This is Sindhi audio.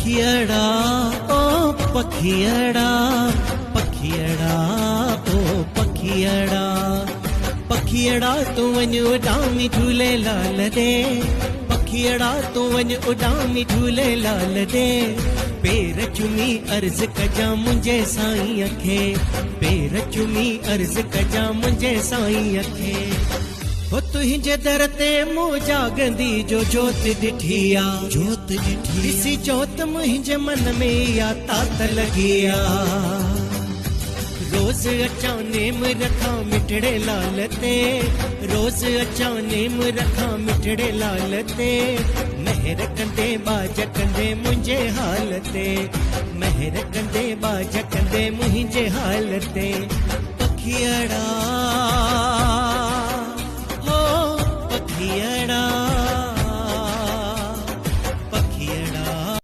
پکيئڙا او پکيئڙا، پکيئڙا او پکيئڙا، پکيئڙا تون وڃ اڏامي جهوليلال ڏي، پکيئڙا تون وڃ اڏامي جهوليلال ڏي، پير چمي عرض ڪجان منهنجي سائينء کي، پير چمي عرض ڪجان منهنجي سائينء کي. هو تنهنجي در تي مون جاڳندي جو جوت ڏٺي آ، جوت ڏٺي، ڏسي جوت منهنجي من ۾ اها تات لڳي آ. روز اچان نيم رکان مٺڙي لال تي، روز اچان نيم رکان مٺڙي لال تي، مهر ڪندي ٻاجهه ڪندي منهنجي حال تي، مهر ڪندي ٻاجهه ڪندي منهنجي حال تي. پکيئڙا او پکيئڙا.